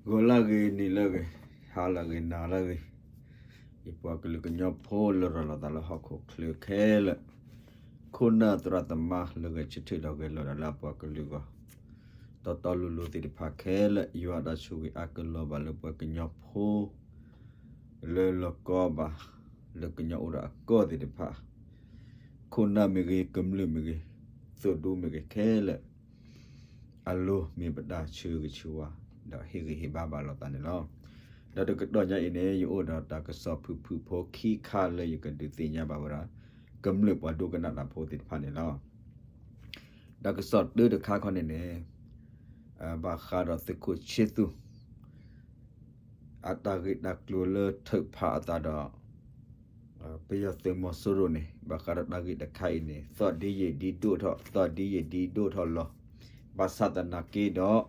ဂီၤလၢဂ့ၤ နံၤလၢဂ့ၤ ဟါလၢဂ့ၤ နၤလၢဂ့ၤ, ယပှၤကလုာ်ကညီဖိလၢရၤလီၤသးလၢဟီၣ်ခိၣ်ချၢခဲလၢာ်, ခိၣ်နၢ်သရၣ်သမါလၢဂဲၤဆၢထၢၣ်ဒီးဂဲၤလိာ်ဒီးလၢအပှၤကလုာ်ဂီၢ်, တီတီလိၤလိၤသ့ၣ်တဖၣ်ခဲလၢာ် ယွၤတၢ်ဆိၣ်ဂ့ၤအါကလီၤဘၣ်လၢပှၤကညီဖိ လၢလီၢ်ကီဘၣ် လၢကညီအိၣ်ဒီးအကီၢ်သ့ၣ်တဖၣ်, ခိၣ်နၢ်မ့ၢ်ဂ့ၤ ကမျၢၢ်မ့ၢ်ဂ့ၤ သိၣ်ဒူမ့ၢ်ဂ့ၤခဲလၢာ် အလိၤမ့ၢ်ပတၢ်ဆၢဂ့ၤဆၢဝါ ဒီးဟ့ၣ်ဂံၢ်ဟ့ၣ်ဘါဘၣ်လိာ်သးန့ၣ်လီၤ. ဒီးတကတီၢ်ညါအံၤန့ၣ် ယအိၣ်ဒီးတၢ်ကစီၣ်ဖုၣ်ဖုၣ်ဖိခံခါလၢယကဒုးသ့ၣ်ညါဘၣ်ဝဲဒၣ် ကမျၢၢ်ပှၤဒိကနၣ်တၢ်ဖိသ့ၣ်တဖၣ်န့ၣ်လီၤ. တၢ်ကစီၣ်တၢတခါခီန့ၣ်န့ၣ် ဘၣ်ဃးဒီးသုးခိၣ်ဆ့သူၣ် အတၢ်ဂ့ၢ်တၢ်ကျိၤလၢထုးဖးအသးဒီး ပယီၤသုးမီၤစိရိၤန့ၣ် ဘၣ်ဃးဒီးတၢ်ဂ့ၢ်တခါအံၤန့ၣ် သီၣ်ဒ်ယံာ်ဒ်ဒိၣ်ထီၣ် သီၣ်ဒ်ယံာ်ဒ်ဒိၣ်ထီၣ်လီၤ. ဘၣ်ဆၣ်သနာ်က့ဒီး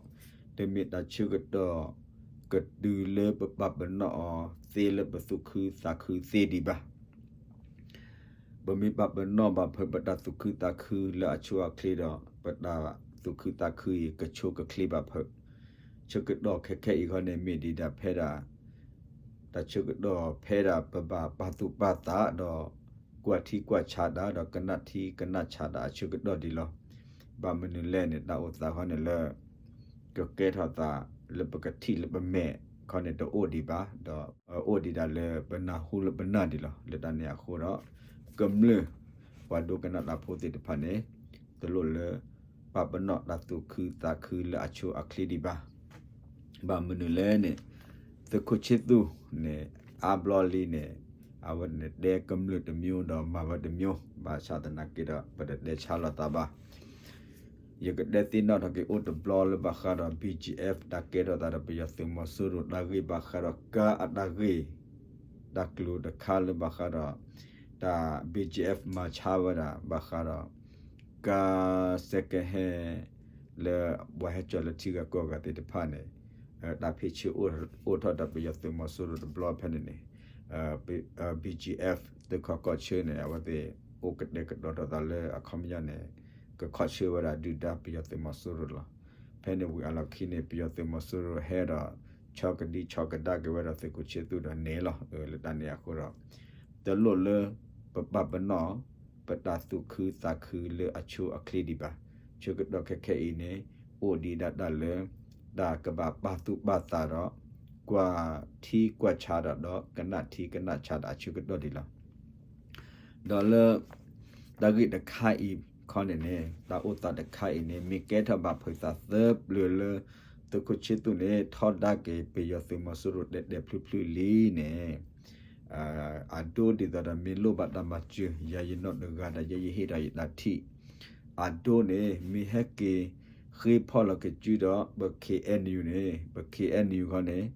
တမ့ၢ်တၢ်ဆၢကတီၢ် ကတုၤလၢပပာ်ပနီၣ်အီၤသ့လၢပသူၣ်ခုသးခုသ့ဒံးဘၣ်. ပမ့ၢ်ပာ်ပနီၣ်ဘၣ်ဖဲပတၢ်သူၣ်ခုသးခုလၢအဆိအချ့ဒီး ပတၢ်သူၣ်ခုသးခုအံၤ ကဆိကချ့ဘၣ်ဖဲ ဆၢကတီၢ်ခဲခဲအံၤခီန့ၣ် မ့ၢ်ဒံးဒၣ်ဖဲဒၣ် တၢ်ဆၢကတီၢ်ဖဲဒၣ်ပဘၣ်ပာ်သူၣ်ပာ်သးဒီး ကွၢ်ထံကွၢ်ဆးတၢ်ဒီးကနၣ်ထံကနၣ်ဆးတၢ်အဆၢကတီၢ်ဒံးလီၤ. ဘၣ်မနုၤလဲၣ်န့ၣ် တၢ်အိၣ်သးခီန့ၣ်လၢ ကကဲထီၣ်သးလၢပကထံၣ်လၢပမဲာ်ခီန့ၣ် တအိၣ်ဒံးဘၣ် ဒီးအိၣ်ဒံးဒၣ်လၢပနၢ်ဟူလၢပနၢ်ဒံးလီၤ. လၢတၢ်န့ၣ်အဃိဒီး ကမျၢၢ်ပှၤဒိကနၣ်တၢ်ဖိသ့ၣ်တဖၣ်န့ၣ် တလိၣ်လၢ ပာ်ပနီၣ်တၢ်သူၣ်ခုသးခုလၢအဆိအချ့ဒံးဘၣ်. ဘၣ်မနုၤလဲၣ်န့ၣ် သုးခိၣ်ဆ့သူၣ်န့ၣ် အါဘျီလံန့ၣ် အဝဲန့ၣ်တဲကမျၢၢ်တမျိုးဒီးမၤဝဲတမျိုး ဘၣ်ဆၣ်သနာ်က့ဒီး ပတတဲဆါလိာ်သးဘၣ်. ယကတဲသ့ၣ်နီၣ်ထီၣ်က့ၤအိၣ်တဘျီလၢဘၣ်ဃးဒီး BGF တၢ်ကဲထီၣ်သးဒီးပယီၤသုးမီၤစိရိၤတၢ်ဂ့ၢ် ဘၣ်ဃးဒီးကါအတၢ်ဂ့ၢ် တၢ်ကျိၤတခါလၢဘၣ်ဃးဒီး တၢ် BGF မၤဆါဝဲဒၣ် ဘၣ်ဃးဒီး ကါ second hand လၢပှၤဟဲကၠီၤလၢထံဂၤကီၢ်ဂၤသ့ၣ်တဖၣ်န့ၣ် တၢ်ဖ့ၣ်ဆၢအိၣ်ထီၣ်ဒီးပယီၤသုးမီၤစိရိၤတဘျီဖဲန့ၣ်န့ၣ် BGF သုးခီၣ်ကီၢ်ဆၢန့ၣ် အဝဲသ့ၣ်အိၣ်ကတဲာ်ကတီၤထီၣ်သးလၢအခီပညီန့ၣ် ကခီၣ်ဆၢဝဲဒၣ်ဒုၣ်ဒါပယီၤသုးမီၤစိရိၤလီၤ. ဖဲန့ၣ်ဝံၤအလီၢ်ခံန့ၣ် ပယီၤသုးမီၤစိရိၤဟဲဒီး ဆီကဒံဆီကဒါက့ၤဝဲဒၣ်သုးခိၣ်ဆ့သူၣ်ဒီးန့ၣ်လီၤ. လၢတၢ်န့ၣ်အဃိဒီး တလိၣ်လၢ ပပာ်ပနီၣ် ပတၢ်သူၣ်ခုသးခုလၢအဆိအချ့ဒံးဘၣ်. ဆၢကတီၢ်ခဲခဲအံၤန့ၣ် အိၣ်ဒံးဒၣ်တၢ်လၢ တၢ်ကဘၣ်ပာ်သူၣ်ပာ်သးဒီး ကွၢ်ထံကွၢ်ဆးတၢ်ဒီး ကနၣ်ထံကနၣ်ဆးတၢ်အဆၢကတီၢ်ဒံးလီၤ. ဒီးလၢ တၢ်ဂ့ၢ်တခါအံၤခီန့ၣ်န့ၣ် တၢ်အိၣ်သးတခါအံၤန့ၣ် မ့ၢ်ကဲထီၣ်ဘၣ်ဖုးသးသၢပျၢၤလၢ သုးခိၣ်ဆ့သူၣ်န့ၣ် ထီဒါက့ၤပယီၤသုးမီၤစိရိၤတဲာ်တဲာ်ဖျုးဖျုးလံန့ၣ် အဒိဒ်သိးဒီးမ့ၢ်လိၣ်ဘၣ်တၢ်မၤစၢၤ ယၤယနီၢ်တဂၤဒီး ယဲယဟ့ၣ်ဒီးယတၢ်ထံၣ် အဒိန့ၣ် မ့ၢ်ဟဲက့ၤဃ့ဖီၣ်လီၤက့ၤစုဒီး ပ KNU န့ၣ် ပ KNU ခီန့ၣ်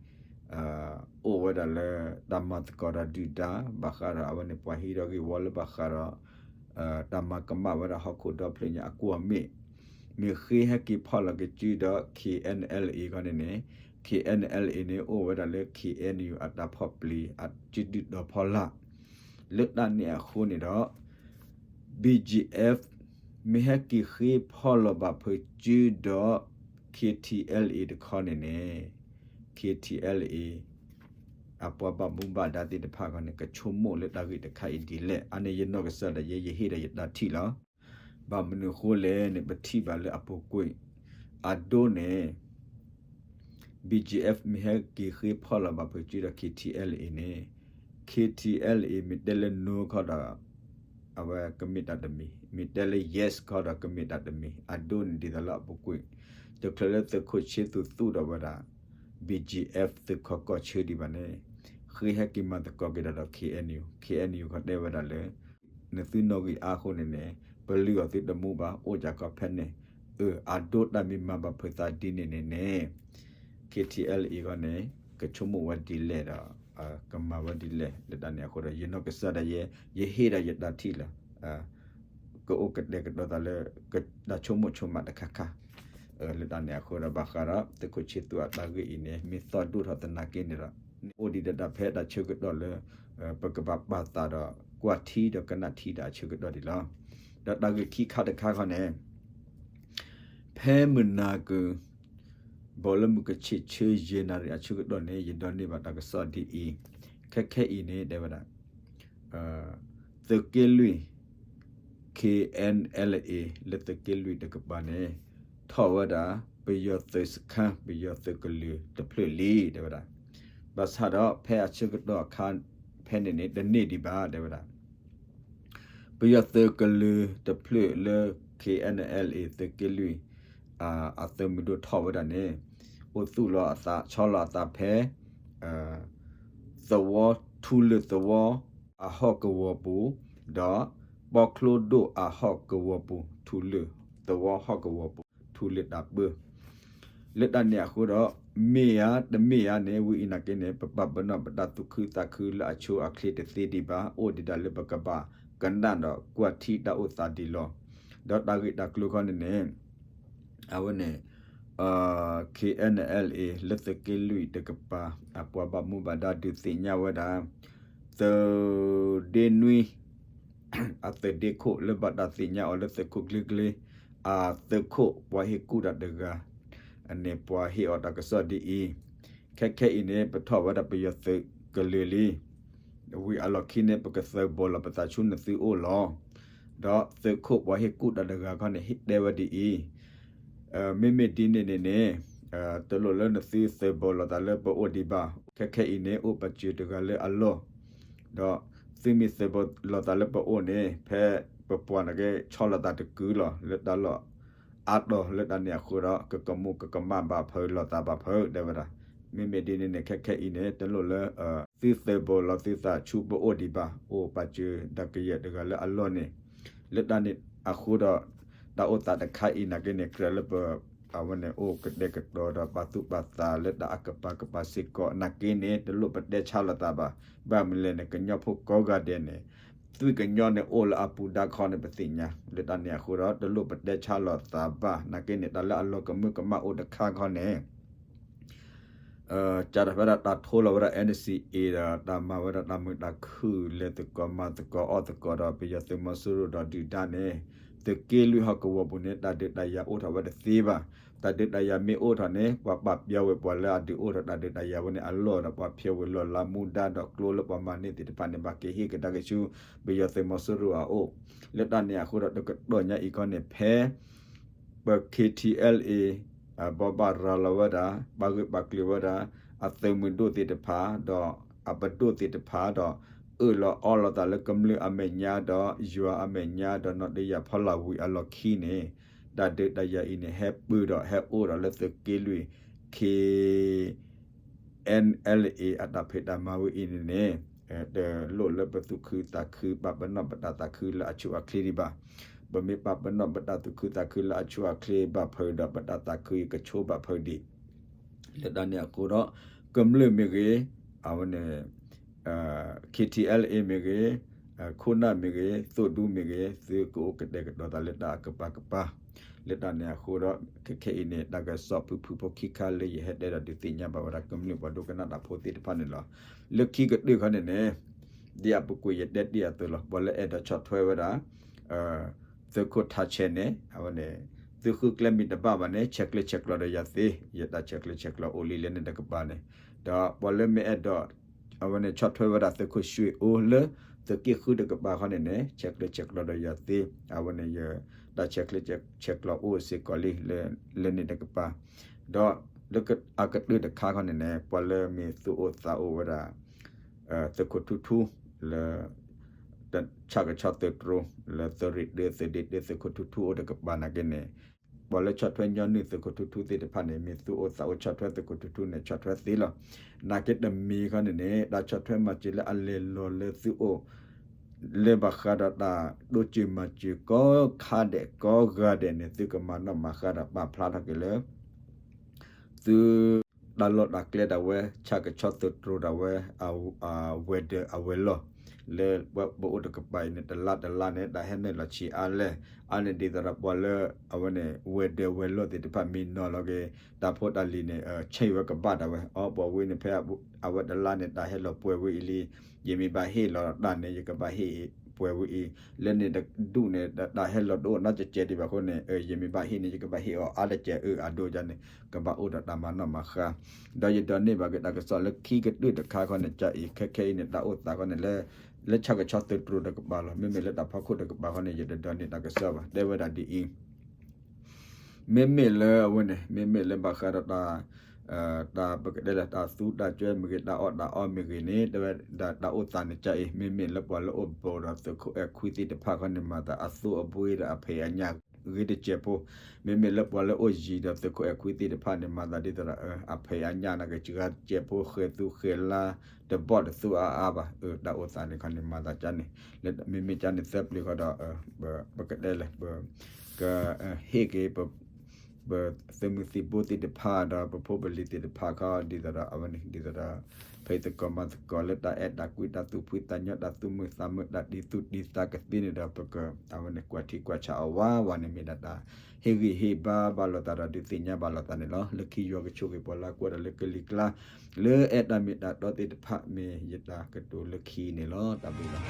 အိၣ်ဝဲဒၣ်လၢတၢ်မၤသကိးဒီးဒုၣ်ဒါ ဘၣ်ဃးဒီးအဝဲန့ၣ် ပှၤဟံးထီၣ်ဂ့ၢ်ဝီလၢဘၣ်ဃးဒီး တၢ်မၤကမၣ်ဝဲဒၣ်ဟီၣ်ခိၣ်ဒီဖျၢၣ်ညါအကွီၢ်မ့ၢ် မ့ၢ်ဃ့ဟဲက့ၤဖီၣ်လီၤက့ၤစုဒီး KNLA ခီန့ၣ်န့ၣ် KNLA န့ၣ် အိၣ်ဝဲဒၣ်လၢ KNU အတၢ်ဖီၣ်ပျံၤ အစုဒုၣ်ဒီးဖီလာ် လၢတၢ်န့ၣ်အဃိန့ၣ်ဒီး BGF မ့ၢ်ဟဲက့ၤဃ့ဖီၣ်လီၤဘၣ်ဖုးစုဒီး KTLA တခီန့ၣ်န့ၣ် KTLA အပှၤဘၣ်မူဘၣ်ဒါသ့ၣ်တဖၣ်ခီန့ၣ် ကဆိကမိၣ်လၢတၢ်ဂ့ၢ်တခါအံၤဒ်လဲၣ်. အန့ၣ်ယနီၢ်ကစၢ်ဒၣ်ယဲ ယဟ့ၣ်ဒီးယတၢ်ထံၣ်လီၤ. ဘၣ်မနုၤအဃိလဲၣ်န့ၣ် ပထံၣ်ဘၣ်လၢအပူၤကွံာ် အဒိန့ၣ် BGF မ့ၢ်ဟဲက့ၤဃ့ဖီၣ်လီၤဘၣ်ဖုးစုဒီး KTLA န့ၣ် KTLA မ့ၢ်တဲလၢ no ခီဒီး အဝဲကမ့ၢ်တၢ်တမံၤ မ့ၢ်တဲလၢ yes ခီဒီးကမ့ၢ်တၢ်တမံၤ အဒိန့ၣ်ဒ်သိးလၢအပူၤကွံာ် တချုးလၢသုးခိၣ်ဆ့သူၣ်သူၣ်ထီၣ်ဝဲဒၣ် BGF သုးခီၣ်ကီၢ်ဆၢဒံးဘၣ်န့ၣ် ဃ့ဟဲက့ၤမၤသကိးက့ၤဒီး KNU KNU ခီတဲဝဲဒၣ်လၢ နသုနီၣ်ဂံၢ်အါအဃိန့ၣ်န့ၣ် ပလုၢ်အီၤသုတမူဘၣ် အိၣ်ကၢ်ခီဖဲန့ၣ် အၢ အဒိတၢ်မ့ၢ်မၤဘၣ်ဖုးသးဒ်န့ၣ်န့ၣ်န့ၣ် KTLA အံၤဂီၢ်န့ၣ် ကဆိကမိၣ်ဝဲဒ်လဲၣ်ဒီး ကမၤဝဲဒ်လဲၣ် လၢတၢ်န့ၣ်အဃိဒီး ယနီၢ်ကစၢ်ဒၣ်ယဲ ယဟ့ၣ်ဒီးယတၢ်ထံၣ်လီၤ. ကအိၣ်ကတဲာ်ကတီၤသးလၢ တၢ်ဆိကမိၣ်ဆိကမးတခါခါ လၢတၢ်န့ၣ်အဃိဒီး ဘၣ်ဃးဒီးသုးခိၣ်ဆ့သူၣ်အတၢ်ဂ့ၢ်အံၤန့ၣ် မ့ၢ်သီၣ်ဒိၣ်ထီၣ်သနာ်က့န့ၣ်ဒီး န့ၣ်အိၣ်ဒံးဒၣ်ဖဲတၢ်ဆၢကတီၢ်လၢ ပကဘၣ်ပာ်သးဒီး ကွၢ်ထံဒီးကနၣ်ထံတၢ်အဆၢကတီၢ်ဒံးလီၤ. ဒီးတၢ်ဂ့ၢ်ခံခါတခါခီန့ၣ် ဖဲမုၢ်နၤကုၢ် ဘၣ်လၢမုၢ်ကဆ့ၣ်ဆၢယဲၢ်နၣ်ရံၣ်အဆၢကတီၢ်န့ၣ် ယဒိးန့ၢ်ဘၣ်တၢ်ကစီၣ်ဒ်အံၤ, ခဲခဲအံၤန့ၣ် တဲဝဲဒၣ် သုးက့လွံၢ် K N L A လၢသုးက့လွံၢ်တကပၤန့ၣ် ထီၣ်ဝဲဒၣ် ပယီၤသုးစခါ ပယီၤသုးကလုာ်တဖျၢၣ်လံ တဲဝဲဒၣ်. ဘၣ်ဆၣ်ဒီးဖဲအဆၢကတီၢ်အခါဖဲန့ၣ်န့ၣ် တန့ၢ်ဒံးဘၣ် တဲဝဲဒၣ်. ပယီၤသုးကလုာ်တဖျၢၣ်လၢ K N L A သုးက့လွံၢ် အသုးမုၢ်ဒိၣ်ထီၣ်ဝဲဒၣ်န့ၣ် အိၣ်သူၣ်လီၤအသး ဆီလီၤအသးဖဲ သဝီ ထူလၢၢ်သဝီအဟီၣ်ကဝီၤပူၤ, ဒီးပီချိၣ်ဒိၣ်အဟီၣ်ကဝီၤပူၤ ထူလၢၢ်သဝီဟီၣ်ကဝီၤပူၤ ထူလၢၢ်တၢ်ပၢ လၢတၢ်န့ၣ်အဃိဒီး မ့ၢ်ဧါတမ့ၢ်ဧါန့ၣ် ဝံၤအံၤနာ်က့န့ၣ် ပပာ်ပနီၣ်ပတၢ်သူၣ်ခုသးခုလၢအဆိအချ့တသ့ဒံးဘၣ်, အိၣ်ဒံးဒၣ်လၢပကဘၣ်ကနၣ်ဒီးကွၢ်ထံတၢ်အိၣ်သးဒံးလီၤ. ဒီးတၢ်ဂ့ၢ်တၢ်ကျိၤခီန့ၣ်န့ၣ် အဝဲန့ၣ် K N L A လၢသုးက့လွံၢ်တကပၤ အပှၤဘၣ်မူဘၣ်ဒါဒုးသ့ၣ်ညါဝဲဒၣ် သုးဒ့နွံ အသုးဒ့ခိၣ်လၢဘၣ်တၢ်သ့ၣ်ညါအီၤလၢသုးခိၣ်ကျ့ကျ့ အသုးခိၣ်ပှၤဟ့ၣ်ကူၣ်တၢ်တဂၤန့ၣ် ပှၤဟ့ၣ်အီၤတၢ်ကစီၣ်ဒ်အံၤ, ခဲခဲအံၤန့ၣ် ပထီၣ်ဝဲဒၣ်ပယီၤသုးကလုာ်လံ. ဝံၤအလီၢ်ခံန့ၣ် ပကသုးဘီၣ်လီၤပသးဆူနသုအိၣ်လီၤ. ဒီးသုးခိၣ်ပှၤဟ့ၣ်ကူၣ်တၢ်တဂၤခီန့ၣ် ဟ့ၣ်တဲဝဲဒ်အံၤ, မ့မ့ၢ်ဒ်န့ၣ်န့ၣ်န့ၣ် တလိၣ်လၢနသုသုးဘီၣ်လီၤသးလၢပအိၣ်ဒံးဘၣ်. ခဲခဲအံၤန့ၣ် အိၣ်ပာ်စၢၤတဂၤလၢအလီၢ်, ဒီးသုမ့ၢ်သုးဘီၣ်လီၤသးလၢပအိၣ်န့ၣ် ဖဲပပှၤန့ၣ်က့ ဆီလီၤသးတကုာ်လီၤ လၢတၢ်လီၢ်အါတီၤ လၢတၢ်န့ၣ်အဃိဒီး ကကမူကကမၣ်ဘၣ်ဖုးလီၤသးဘၣ်ဖုး တဲဝဲဒၣ်. မ့မ့ၢ်ဒ်န့ၣ်န့ၣ် ခဲခဲအံၤန့ၣ် တလိၣ်လၢ သုသုးဘီၣ်လီၤသုသးဆူပအိၣ်ဒံးဘၣ်, အိၣ်ပာ်စၢၤဒၣ်ကယဲၢ်တဂၤလၢအလီၢ်န့ၣ်, လၢတၢ်န့ၣ်အဃိဒီး တၢ်အိၣ်သးတခါအံၤနာ်က့န့ၣ် ကြၢးလၢပ အဝဲန့ၣ်အိၣ်ကတဲာ်ကတီၤဒီးပာ်သူၣ်ပာ်သးလၢတၢ်အကပၤကပၤစ့ၢ်ကီးနာ်က့န့ၣ် တလိၣ်ပတဲဆါလိာ်သးဘၣ်. ဘၣ်မနုၤလဲၣ်န့ၣ် ကညီဖိကိးဂၤဒဲးန့ၣ် သွံၣ်ကညီန့ၣ်အိၣ်လၢအပူၤဒါခီန့ၣ် ပသ့ၣ်ညါ လၢတၢ်န့ၣ်အဃိဒီး တလိၣ်ပတဲဆါလိာ်သးဘၣ်နာ်က့န့ၣ် တၢ်လၢအလီၤကမၢကမၣ်အိၣ်တခါခီန့ၣ် ကးထီၣ်ဖဲဒၣ်တၢ်ထိလီၤဝဲဒၣ် N C A ဒီးတၢ်မၤဝဲဒၣ်တၢ်မုာ်တၢ်ခုၣ်လဲၤသကိးမၤသကိးအီၣ်သကိးဒီး ပယီၤသုးမီၤစိရိၤဒီးဒုၣ်ဒါန့ၣ် သုးက့လွံၢ်ဟီၣ်ကဝီၤပူၤန့ၣ် တၢ်ဒုးတၢ်ယၤအိၣ်ထီၣ်ဝဲတသ့ဘၣ်. တၢ်ဒုးတၢ်ယၤမ့ၢ်အိၣ်ထီၣ်န့ၣ် ပှၤပာ်ပျီဝဲပှၤလၢအဒုးအိၣ်ထီၣ်တၢ်ဒုးတၢ်ယၤဝဲန့ၣ်အလီၢ်ဒီး ပှၤဖျီဝဲလီၢ်လၤမူဒါဒီးကျိလၢပှၤမၤန့ၢ်သ့ၣ်တဖၣ်န့ၣ် ဘၣ်က့ၤဟ့ၣ်ကဒါက့ၤဆူ ပယီၤသုးမီၤစိရိၤအအိၣ် လၢတၢ်န့ၣ်အဃိဒီး တကတီၢ်ညါအံၤခီန့ၣ် ဖဲ ပ K T L A ဘိးဘၣ်ရၤလီၤဝဲဒၣ် ပာ်ဂၢၢ်ပာ်ကျၢၤဝဲဒၣ် အသုးမုၢ်ဒိၣ်သ့ၣ်တဖၣ် ဒီးအပဒိၣ်သ့ၣ်တဖၣ်ဒီး အၢၣ်လီၤအီလီၤသးလၢကမျၢၢ်အမဲာ်ညါဒီး ယွၤအမဲာ်ညါဒီး နီၢ်တယၢ်ဖီလာ်ဝံၤအလီၢ်ခံန့ၣ် တၢ်ဒုးတၢ်ယၤအံၤန့ၣ် ဟဲပၢၢ်ဒီးဟဲအိၣ်ဒီးလၢသုးက့လွံၢ် K N L A အတၢ်ဖံးတၢ်မၤဝဲအံၤန့ၣ်န့ၣ် တလိၣ်လၢပသူၣ်ခုသးခု ပာ်ပနီၣ်ပတၢ်သးခုလၢအဆိအချ့ဒံးဘၣ်. ပမ့ၢ်ပာ်ပနီၣ်ပတၢ်သူၣ်ခုသးခုလၢအဆိအချ့ဘၣ်ဖုးဒီး ပတၢ်သးခုအံၤကဆိဘၣ်ဖုးဒံး လၢတၢ်န့ၣ်အဃိဒီး ကမျၢၢ်မ့ၢ်ဂ့ၤ အဝဲန့ၣ် K T L A မ့ၢ်ဂ့ၤ ခိၣ်နၢ်မ့ၢ်ဂ့ၤ သိၣ်ဒူမ့ၢ်ဂ့ၤ သုကအိၣ်ကတဲာ်ကတီၤသးလၢတၢ်အကပၤကပၤ လၢတၢ်န့ၣ်အဃိဒီး ခဲခဲအံၤန့ၣ် တၢ်ကစီၣ်ဖုၣ်ဖုၣ်ဖိခံခါလၢယဟဲတဲဒီးဒုးသ့ၣ်ညါဘၣ်ဝဲဒၣ် ကမျၢၢ်ပှၤဒိကနၣ်တၢ်ဖိသ့ၣ်တဖၣ်န့ၣ်လီၤ. လၢခံကတၢၢ်ခီန့ၣ်န့ၣ် ဒ်အပူၤကွံာ်ယတဲတ့ၢ်အသိးလီၤ. ပှၤလၢအဲၣ်ဒိးဆီၣ်ထွဲဝဲဒၣ် သုးခိၣ်ထးဆဲးန့ၣ် အဝဲန့ၣ် သုဃုကျဲမ့ၢ်တဘၣ်ဘၣ်န့ၣ် ဆဲးကျၢဆဲးကျိးဒီးယၤသ့, ယတၢ်ဆဲးကျၢဆဲးကျိးအိၣ်လံလၢန့ၣ်တကပၤန့ၣ်, ဒီးပှၤလၢမ့ၢ်အဲၣ်ဒိး အဝဲန့ၣ်ဆီၣ်ထွဲဝဲဒၣ်သုးခိၣ်ရွှ့ၣ်အိၣ်လၢ သုးက့ဃုတကပၤခီန့ၣ်န့ၣ် ဆဲးကျၢဆဲးကျိးဒီးယၤသ့, အဝဲန့ၣ်ယတၢ်ဆဲးကျၢဆဲးကျိးအိၣ်စ့ၢ်ကီးလံ လၢန့ၣ်တကပၤ, ဒီးလၢအကတၢၢ်တခါခီန့ၣ်န့ၣ် ပှၤလၢမ့ၢ်သူၣ်အိၣ်သးအိၣ်ဝဲဒၣ် သုးခိၣ်ထူထူ လၢ ဆၣ်ကဆီသုးတြိၤ လၢသုးရ့ၣ်တၢ သုးဒ့တၢ သုးခိၣ်ထူထူအိၣ်တကပၤနာ်က့န့ၣ် ပှၤလၢဆီၣ်ထွဲညီနုၢ်သုးခိၣ်ထူထူသ့ၣ်တဖၣ်န့ၣ် မ့ၢ်သူၣ်အိၣ်သးအိၣ်ဆီၣ်ထွဲသုးခိၣ်ထူထူန့ၣ် ဆီၣ်ထွဲသ့လီၤ. နာ်က့တမံၤခီန့ၣ်န့ၣ် တၢ်ဆီၣ်ထွဲမၤစၢၤလၢအလဲၤလီၤလၢသုအိၣ် လၢဘၣ်ဃးဒီးတၢ်တိစၢၤမၤစၢၤကိးခါဒဲးကိးဂၤဒဲးန့ၣ် သုကမၤနီၣ်မၤဃါဒီးပာ်ဖျါထီၣ်က့ၤလၢ သု တၢ်လီၢ်တၢ်ကျဲဒၣ်ဝဲ ဆၣ်ကဆီသုးတြိၤဒၣ်ဝဲ အဝဲၤဒၢးအဝဲၤလီၢ် လၢပအိၣ်တကပၤအံၤန့ၣ် တလါတလါန့ၣ် တၢ်ဟဲနုာ်လီၤဆံးအါလဲၣ်, အါန့ၣ်ဒ်သိးဒီးပှၤလၢအဝဲန့ၣ် ဝဲၤဒၢးဝဲၤလီၢ်သ့ၣ်တဖၣ်မ့ၢ်နီၤလီၤက့ၤ တၢ်ဖိတၢ်လံၤန့ၣ် ဆဲးဝဲကဘၣ်ဒၣ်ဝဲ အိ ပှၤဝဲန့ၣ်ဖဲအဝဲတလါန့ၣ် တၢ်ဟဲလီၤပှဲၤဝဲအံၤလံ, ယမ့ၢ်ဘၣ်ဟ့ၣ်လီၤတၢ်န့ၣ် ယကဘၣ်ဟ့ၣ် ပှဲၤဝဲအံၤ လၢန့ၣ်တဒူၣ်န့ၣ် တၢ်ဟဲလီၤတအိၣ်နီတစဲးဒံးဘၣ်အဃိန့ၣ် ယမ့ၢ်ဘၣ်ဟ့ၣ်န့ၣ် ယကဘၣ်ဟ့ၣ်အီၤအါတစဲး အၢ အဒိန့ၣ် ကဘၣ်အိၣ်ဒီးတၢ်မၤနီၣ်မၤဃါ ဒီးယဒိးန့ၢ်ဘၣ်က့ၤတၢ်ကစီၣ်လၢခံကတၢၢ်တခါခီန့ၣ် ကအံၤ ခဲခဲအံၤန့ၣ် တၢ်အိၣ်သးခီန့ၣ် လၢဆၣ်ကဆီသုးတြိၤတကပၤလီၤ. မ့မ့ၢ်လၢတၢ်ဖီခိၣ်တကပၤခီန့ၣ် ယတဒိးန့ၢ်တၢ်ကစီၣ်ဘၣ်. တဲဝဲဒၣ်ဒ်အံၤ မ့မ့ၢ်လၢအဝဲန့ၣ် မ့မ့ၢ်လၢဘၣ်ဃးဒီးတၢ် တၢ်ပကတဲလၢတၢ်သူတၢ်စွဲမ့ၢ်ဂ့ၤ တၢ်အီၣ်တၢ်အီမ့ၢ်ဂ့ၤန့ၣ် တဲဝဲဒၣ်တၢ်အိၣ်သးန့ၣ်ကအံၤ မ့မ့ၢ်လၢပှၤလၢအိၣ်ဘူးဒီးသုးခိၣ်အဲၣ်ခွံသ့ၣ်တဖၣ်ခီန့ၣ် မၤသးအသူအဘှ့ဒီးအဖံးအညၣ်ဂ့ၤတစဲးဖိ, မ့မ့ၢ်လၢပှၤလၢအိၣ်ယံၤဒီးသုးခိၣ်အဲၣ်ခွံသ့ၣ်တဖၣ်န့ၣ် မၤသးဒ်သိးဒီး အဖံးအညၣ်န့ၣ်ကစှၤတစဲးဖိ ဃဲၤသူဃဲၤလါ တဘီၣ်တသူအါအါဘၣ်. တၢ်အိၣ်သးန့ၣ်ခီန့ၣ် မၤသးကါန့ၣ် လၢမ့မ့ၢ်ကါန့ၣ်သၢပျ့ၤဃီဒီး ပကတဲလဲၣ် ပ ကဟ့ၣ်က့ၤ ပသုးမုၢ်သံၣ်ဘိသ့ၣ်တဖၣ်ဒီး ပဖိပလံၤသ့ၣ်တဖၣ်ခီ ဒ်သိးဒီးအဝဲန့ၣ် ဒ်သိးဒီး ဖဲသကိးမၤသကိးလၢတၢ်အဲၣ်တၢ်ကွံတၢ်သူၣ်ဖှံသးညီ တၢ်သူၣ်မုာ်သးမုာ် တၢ်တံၤသူၣ်တံၤသးကသ့န့ၣ်ဒီး ပက အဝဲန့ၣ် ကွၢ်ထံကွၢ်ဆးအီၤဝးဝးန့ၣ် မ့ၢ်ဒၣ်တၢ်ဟ့ၣ်ဂံၢ်ဟ့ၣ်ဘါဘၣ်လိာ်သးဒီး ဒုးသ့ၣ်ညါဘၣ်လိာ်သးန့ၣ်လီၤ. လၢခံယွၤကဆိၣ်ဂ့ၤပှၤလၢအကွၢ်တၢ်လၢကလံၤကျါ လၢအဲၣ်တၢ်မ့ၢ်တၢ်တီသ့ၣ်တဖၣ် မ့ၢ်ယတၢ်ကတိၤလၢခံန့ၣ်လီၤ. တၢ်ဘျုးလီၤ.